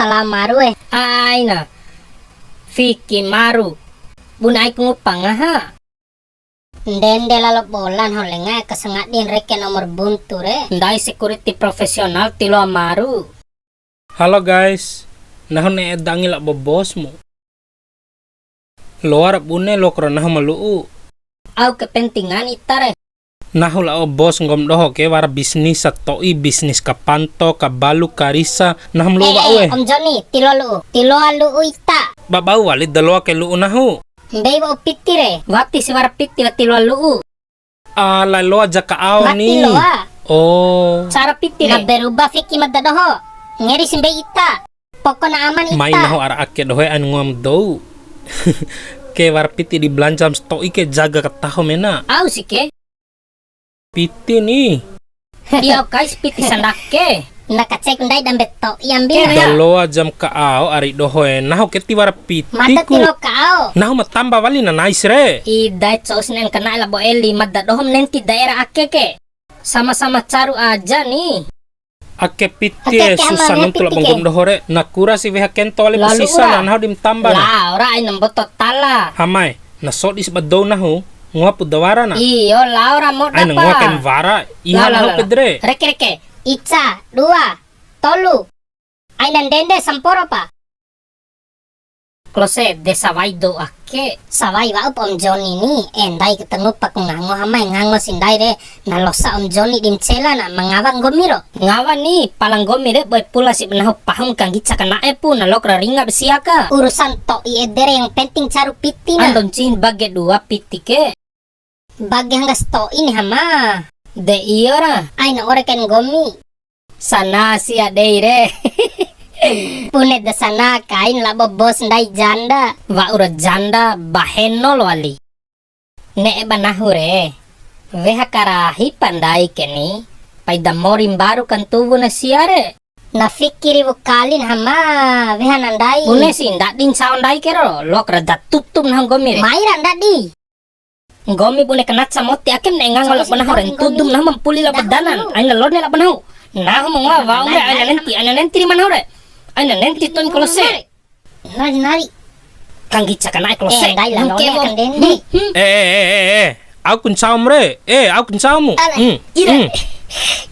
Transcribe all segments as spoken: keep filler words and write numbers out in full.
Ala maru e. Aina. Fiki maru. Bune aiku ngupa ngaha. Ndende lalo bolan ho lenga e, kasangadin reke nomor buntu re. Ndai security profesional tiloa maru. Halo guys, nahu ne'e dangi labo bosmu. Loa ra bune, loak ra nahu ma lu'u. Au kepentingan ita re. Nahu labo bos nggomi doho ke wara bisnis sato'i, bisnis kapanto, kabalu, karisa, nahu ma lu'u wa'u e. Eh, Om Joni, tiloa lu'u. Tiloa lu'u ita. Ba bau wali da loa ke lu'u nahu. Mbei wa'u piti re. Wati si wara piti wati loa lu'u. Ah, lai loa ja ka ao ni. Wati loa. Oh. Cara piti re. Na berubah fiki mada doho. Ngeri si mbei ita. Pokona aman ita. Mai nahu ara ake doho e, aina ngoa ma dou. Ke wara piti di belanja ma sato'i ke jaga kataho mena. Au si ke. Piti ni. Iya, guys, piti sandake. Na kacek ndai dambe to'i ambi. Ke na. Da loa ja ma ka ao ari doho e, nahu ke tiwara piti ku. Mada ti loa ka ao. Nahu ma tamba wali na nais re. Ida e, cou si ne'e kana'e labo eli, mada doho ma nenti daerah ake ke. Sama-sama caru aja ni. Ake piti e, susah nuntu labo nggomi doho re. Na kura si weha kento wali pa sisa na, nahu di ma tamba na. Lao ra aina mboto tala. Hama e. Na sodi si ba dou nahu, ngoa pu da wara na. Iyo, lao ra moda pa. Aina ngoa kaim wara, iha nahu pede re. Reke, reke. Ica, dua, tolu. Aina ndende samporo pa. Klose, de sawai dou ake. Sawai wa'up Om Joni ni, e ndai ketemu pa ku ngango hama e, ngango si ndai re. Na losa Om Joni di ma ncela na, ma ngawa nggomi ro. Ngawa ni, pala nggomi re boe pula si ba nahu pahum kanggica kana'e pu, na loak ra ringa ba sia ka. Urusan to'i ede re, yang penting caru piti na. Ando ncihi bage dua piti ke. Bage hangga sato'i ni hama. De iyo ra. Aina ore kain nggomi. Sana sia dei re. Bune da sana kain labo bos ndai janda. Wa'ura janda baheno lo wali. Ne'e ba nahu re, weha karahi pa ndai ke ni, pai da mori mbaru kantuwu na sia re. Na fikiri wu kalin hama, weha na ndai. Bune si ndadi ncao ndai ke ro, loak ra da tutup nahu nggomi re. Mai ra ndadi. Nggomi bune kanaca moti akem ne'e ngango labo nahu re, ntudum nahu ma mpuli labo danan, aina lone labo nahu. Nahu ma ngoa wa'um re, aina nenti, aina nenti ri ma nahu re. Aina nenti to'i Klose. Nari, nari. Kanggica kana'e Klose. Eh, ndai la none kandende. Hmm, hmm. Eh, eh, eh, eh, eh. Au ku ncaum re. Eh, au ku ncaumu. Ala, hmm, ira. Hmm.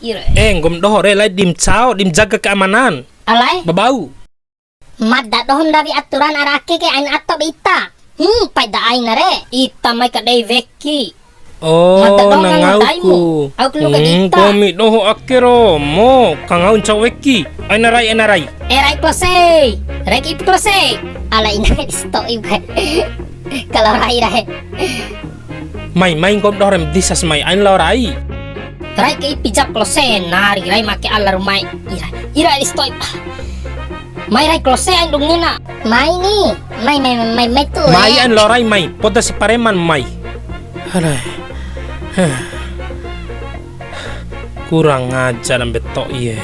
Ira. Eh, nggomi doho re, lai di ma ncao, di ma jaga keamanan. Alai? Babau. Mada doho ma ndawi aturan ara ake ke, aina ato ba ita. Hmm, paida aina re. Ita mai kadei weki. Oh, mada doho na ngau ku. Au ku luka di ita. Hmm, nggomi doho ake ro, mo, kangau ncau weki. Aina rai, aina rai. Eh, rai Klose. Rai ke ipi Klose. Ala ina di sato'i bukan. Kalau rai, rai. Mai, mai, nggomi doho re ma disas mai, aina lao rai. Rai ke ipi jap Klose, nari rai make ala rumai. Ira, ira di sato'i. Mai rai Klose aina dungina. Mai ni, mai, mai, mai, mai tu. Mai aina lao rai mai, poda si pareman mai. Alah. Heh. Kurang ajar ambe to'i e.